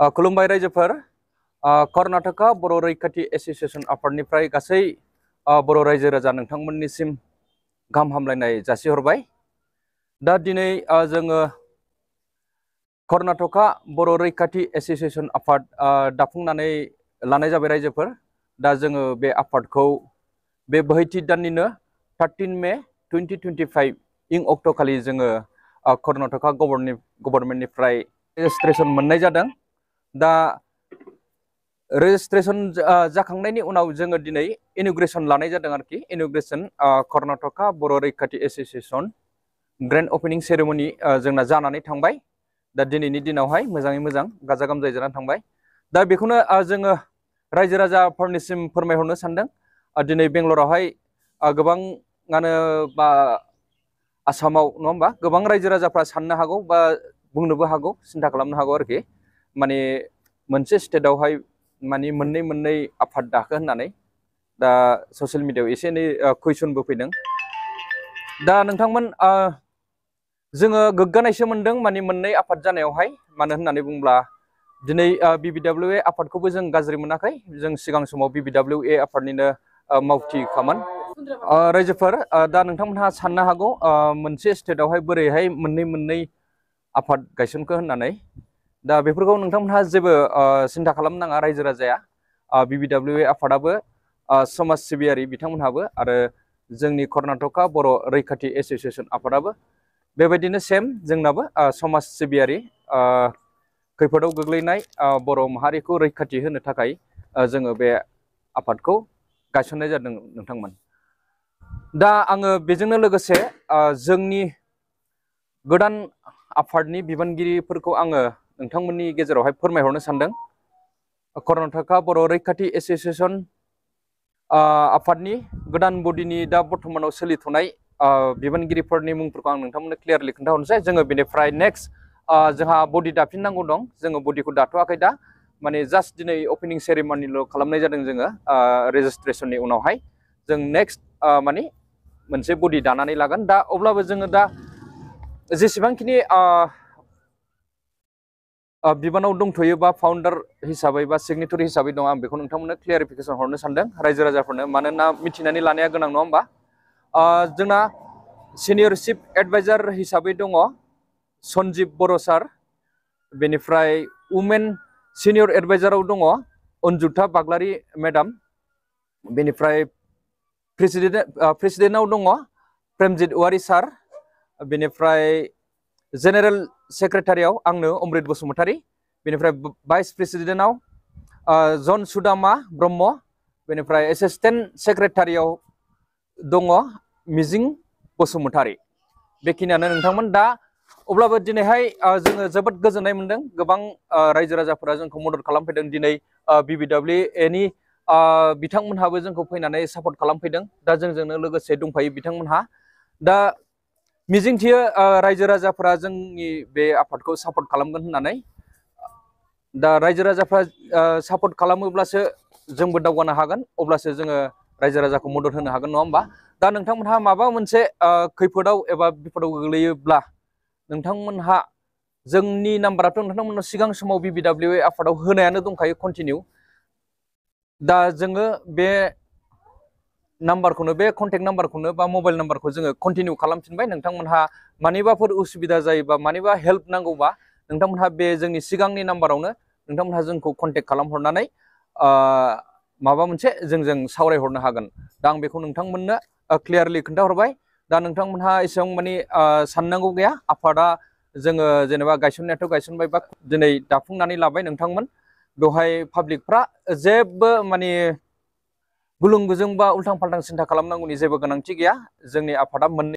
खुलुमबाय रायजोफोर कर्नाटका बर' रैखाथि एसोसिएशन आफादनिफ्राय गासै बर' रायजो राजा नोंथांमोननिसिम गाहाम हामलायनाय जासिहरबाय। दा दिनै जोङो कर्नाटका बर' रैखाथि एसोसिएशन आफाद दाफुंनानै लानाय जाबाय रायजोफोर। दा जोङो बे आफादखौ बे बोहैथि दाननिनो 13 मे 2025 इं अक्ट'खालि जोङो कर्नाटका गभर्नमेन्टनिफ्राय रेजिस्ट्रेशन मोननाय जादों। दा रेजिस्ट्रेशन जाखांनायनि उनाव जोङो दिनै इन'ग्रेशन लानाय जादों आरोखि। इन'ग्रेशन कर्नाटका बर' रैखाथि एसोसिएशन ग्रेन्ड ओपनिं सेरेमनि जोंना जानानै थांबाय। दा दिनैनि दिनावहाय मोजाङै मोजां गाजा गोमजायै जानानै थांबाय। दा बेखौनो जोङो रायजो राजाफोरनिसिम फोरमायहरनो सानदों। दिनै बेंगलरावहाय गोबाङानो बा आसामाव नङा होमबा गोबां रायजो राजाफ्रा साननो हागौ बा बुंनोबो हागौ, सिन्था खालामनो हागौ आरोखि। माने मोनसे स्टेटआवहाय माने मोननै आफाद दाखो होननानै दा ससियेल मिडियायाव एसे एनै कुइसनबो फैदों। दा नोंथांमोन जोङो गोग्गानायसो मोनदों माने मोननै आफाद जानायावहाय। मानो होननानै बुङोब्ला दिनै BBWA आफादखौबो जों गाज्रि मोनाखै। जों सिगां समाव BBWA आफादनिनो मावथिखामोन। रायजोफोर दा नोंथांमोनहा साननो हागौ मोनसे स्टेटआवहाय बोरैहाय मोननै आफाद गायसनखो होननानै। दा बेफोरखौ नोंथांमोनहा जेबो सिन्था खालामनो नाङा रायजो राजाया। BBWA आफादाबो समाज सिबियारि बिथांमोनहाबो आरो जोंनि कर्नाटका बर' रैखाथि एसोसिएशन आफादाबो बेबायदिनो सेम जोंनाबो समाज सिबियारि खैफोदाव गोग्लैनाय बर' माहारिखौ रैखाथि होनो थाखाय जोङो बे आफादखौ गायसननाय जादों नोंथांमोन। दा आङो बेजोंनो लोगोसे जोंनि गोदान आफादनि बिबानगिरिफोरखौ आङो नोंथांमोननि गेजेरावहाय फोरमायहरनो सानदों। कर्नाटका बर' रैखाथि एसोसिएशन आफादनि गोदान बडिनि दा बर्थमानाव सोलिथ'नाय बिबानगिरिफोरनि मुंफोरखौ आं नोंथांमोननो क्लियारलि खोन्थाहरनोसै। जोङो बेनिफ्राय नेक्स्ट जोंहा बडि दाफिननांगौ दं। जोङो बडिखौ दाथ'वाखै दा, माने जास्ट दिनै अपेनिं सेरेमनिल' खालामनाय जादों जोङो रेजिस्ट्रेशननि उनावहाय। जों नेक्स्ट माने मोनसे बडि दानानै लागोन। दा अब्लाबो जोङो दा जेसेबांखिनि बिबानाव दंथ'यो बा फाउन्डार हिसाबै बा सिगनेटरि हिसाबै दं, आं बेखौ नोंथांमोननो क्लियारिफिकेसन हरनो सानदों रायजो राजाफोरनो। मानोना मिथिनानै लानाया गोनां नङा होमबा। जोंना सिनियर चिफ एडभाइजार हिसाबै दङ सन्जिब बर' सार। बेनिफ्राय वुमेन सिनियर एडभाइजाराव दङ अन्जुथा बाग्लारि मेडाम। बेनिफ्राय प्रेसिडेन्टआव दङ प्रेमजित औवारि सार। बेनिफ्राय जेनेरेल सेक्रेटारियाव आंनो अमृत बसुमतारी। बेनिफ्राय भाइस प्रेसिडेन्टआव जन सुदामा ब्रह्म। बेनिफ्राय एसिस्टेन्ट सेक्रेटारियाव दङ मिजिं बसुमतारी। बेखिनियानो नोंथांमोन। दा अब्लाबो दिनैहाय जोङो जोबोद गोजोननाय मोनदों। गोबां रायजो राजाफोरा जोंखौ मदद खालामफैदों। दिनै BBWA बिथांमोनहाबो जोंखौ फैनानै सापर्ट खालामफैदों। दा जोंजोंनो लोगोसे दंफायो बिथांमोनहा। दा मिजिंथियो रायजो राजाफोरा जोंनि बे आफादखौ सापर्ट खालामगोन होननानै। दा रायजो राजाफ्रा सापर्ट खालामोब्लासो जोंबो दावगानो हागोन, अब्लासो जोङो रायजो राजाखौ मदद होनो हागोन नङा होमबा। दा नोंथांमोनहा माबा मोनसे खैफोदाव एबा बिपदाव गोग्लैयोब्ला नोंथांमोनहा जोंनि नाम्बाराथ' नोंथांमोननो सिगां समाव BBWA आफादाव होनायानो दंखायो कन्टिनिउ। दा जोङो बे नाम्बारखौनो, बे कन्टेक्ट नाम्बारखौनो बा मबाइल नाम्बारखौ जोङो कन्टिनिउ खालामफिनबाय। नोंथांमोनहा मानिबाफोर उसुबिदा जायोबा मानिबा हेल्प नांगौबा नोंथांमोनहा बे जोंनि सिगांनि नाम्बारावनो नोंथांमोनहा जोंखौ कन्टेक्ट खालामहरनानै माबा मोनसे जोंजों सावरायहरनो हागोन। दा आं बेखौ नोंथांमोननो क्लियारलि खोन्थाहरबाय। दा नोंथांमोनहा एसेबां मानि साननांगौ गैया। आफादा जोङो जेनेबा गायसननायाथ' गायसनबाय बा दिनै दाफुंनानै लाबाय नोंथांमोन। बेवहाय पाब्लिकफ्रा जेबो माने गुलुं गुजुं बा उल्थां फाल्थां सिन्था खालामनांगौनि जेबो गोनांथि गैया। जोंनि आफादा मोननै